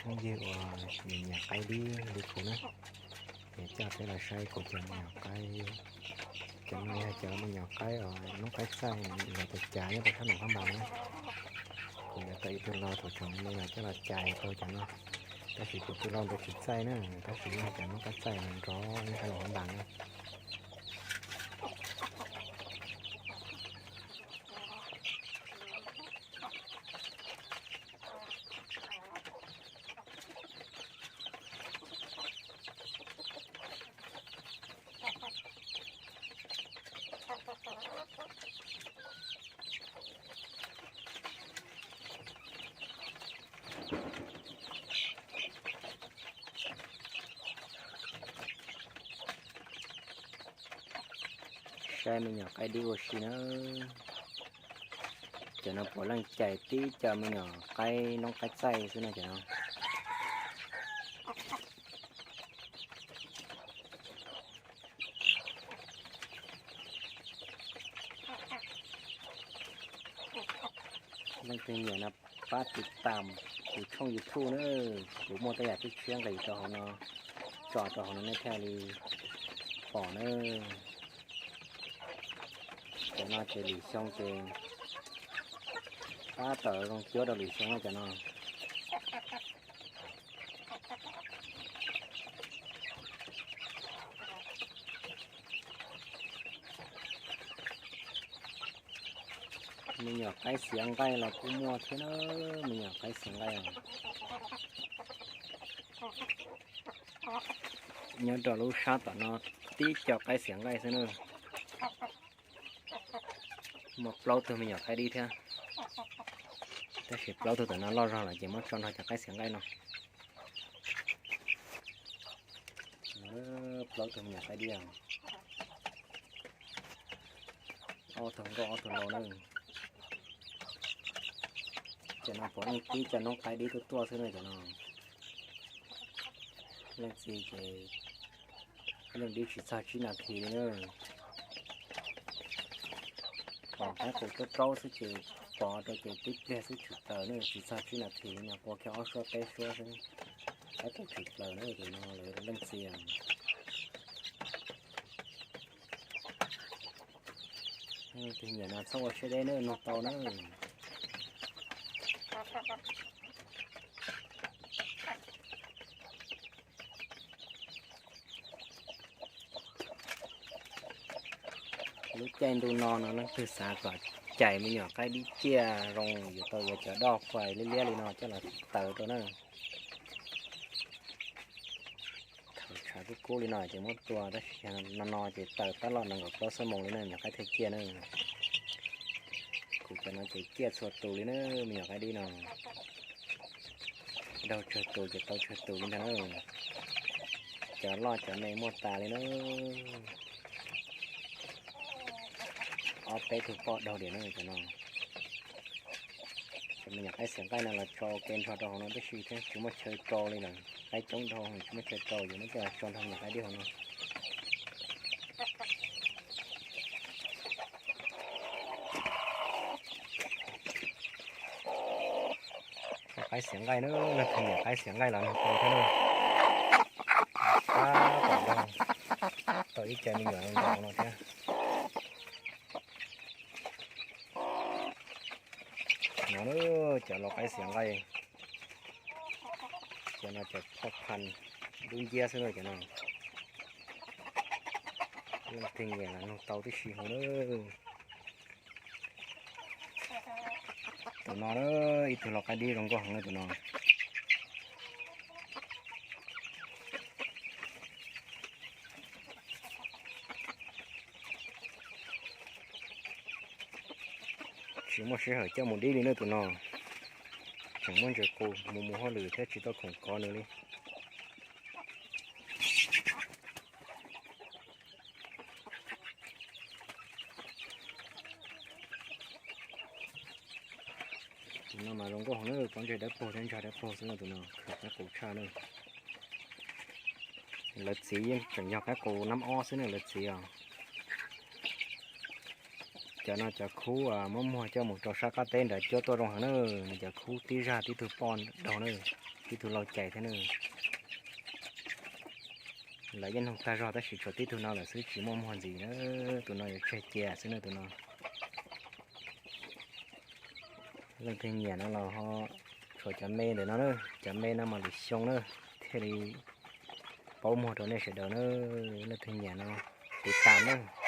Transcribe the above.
Phooj ywg uas nyiam nyiam qaib dib li kuv na, es coj peb los saib kuv cov me nyuam qaib. Cov no yog cov me nyuam qaib uas noob qaib txaij, lawv cais cais nyob rau sab Luam Phab Npas na. Kuv yuav tau ib tug lau thaum tsoom me los coj los cais rau cov no, tab sis kuv tus lau ntawd tsis txaij na, tab sis yog cov noob qaib txaij nrov nrov nyob sab Luam Phab Npas na. Saib me nyuam qaib dib ua si na. Cov no puav leej cais tib co me nyuam qaib noob qaib txaij xwb no cov no. Leej twg nyiam no pab tiv tam kuv tshooj YouTube na, kuv muaj tej yam tshiab tshiab nqis rau hauv no, tso rau hauv no nej thiaj li pom na. Cov no ces lwm xyoo ces tab tom zoo cuab rau lwm xyoo na cov no. Me nyuam qaib xiav nqaij los kuj muaj thiab na, me nyuam qaib xiav nqaij os. Nyob rau lub sab tom no tib co qaib xiav nqaij xwb na. Muaj plaub tug me nyuam qaib dib thiab, tab sis plaub tug tom no loj zog lawm ces muab tso nrog cov qaib xiav nqaij no. Plaub tug me nyuam qaib dib, ob tug nkauj ob tug laus na. Cov no puav leej tib co noob qaib dib tuaj tuaj xwb na cov no. Leej txiv ces yeej dib tsis txog tsib nas this li na. Pom qaib qus raub raub xwb ces pov rau ces tib pliag xwb tshwm plaws na, tsis txog tsib nas this li no, qua kiag ob suab peb suab xwb, qaib qus tshwm plaws na, tus no lawv leej txiv. Tus nyiam no txhob ua siab deb na, nug tau na. Lub caij ntuj no no leej twg xav kom cais me nyuam qaib dib ciaj zoo yuav tau yuav cov doj fais liab liab li no coj los taws rau na. Thaum tshav kub kub li no ces muab tua, tab sis no no ces taws tab loj nees nkaum plaub xuab moos li na, me nyuam qaib thiaj ciaj na. Kuv cov no ces ciaj txhua tus li na, me nyuam qaib dib no. Daug tsawg tus ces tau tsawg tus li ntag na. Cov loj cov me muaj tas li na. Ob peb tug poj daug diam na cov no. Cov me nyuam qaib xiav nqaij no los tso ua ke nrho rau hauv no tib si thiab, tsis muaj chaw rau li lawm, qaib coob dhau tsis muaj chaw rau, yuav muab coj los tso nrog me nyuam qaib dib hauv no. Qaib xiav nqaij na, leej twg nyiam qaib xiav nqaij los nug tau thiab na. Tab tom daug tau ib co me nyuam zoo nkaus no thiab. No na, cov lau qaib xiav nqaij, cov no cov phoj phan dub nciab xwb na cov no. Leej twg nyiam los nug tau tib si hauv na. Tus no na, ib tug lau qaib dib zoo nkauj heev na tus no. Tsis muaj sij hawm coj mus dib li na tus no. Tseem muaj ntses qus mus mus hauj lwm thiab tsis tau khoom kov nws li. Tus no mas zoo nkauj heev na, pob ntseg dawb paug thiab ntsag dawb paug xwb na tus no, khawm qaib qus tshaj na. Lawv txiv yeej tseem yog qaib qus nab ob xwb na lawv txiv os. Cov no cov khub muab muag coj mus rau sab qab teb nrad cuab tuaj zoo heev na. Nws cov khub tib zag tib tug poj daug na, tib tug lau cais thiab na. Lawv yeej nug tag zog tab sis tshuav tib tug no lawm xwb tsis muaj muag ntxiv na. Tus no yuav tseg cia xwb na tus no. Leej twg nyiam no los ho tshuav cov me ntawm no na, cov me no mas lwm xyoo na thiaj li paub muag rau nej sawv daws na. Leej twg nyiam no tiv tas na.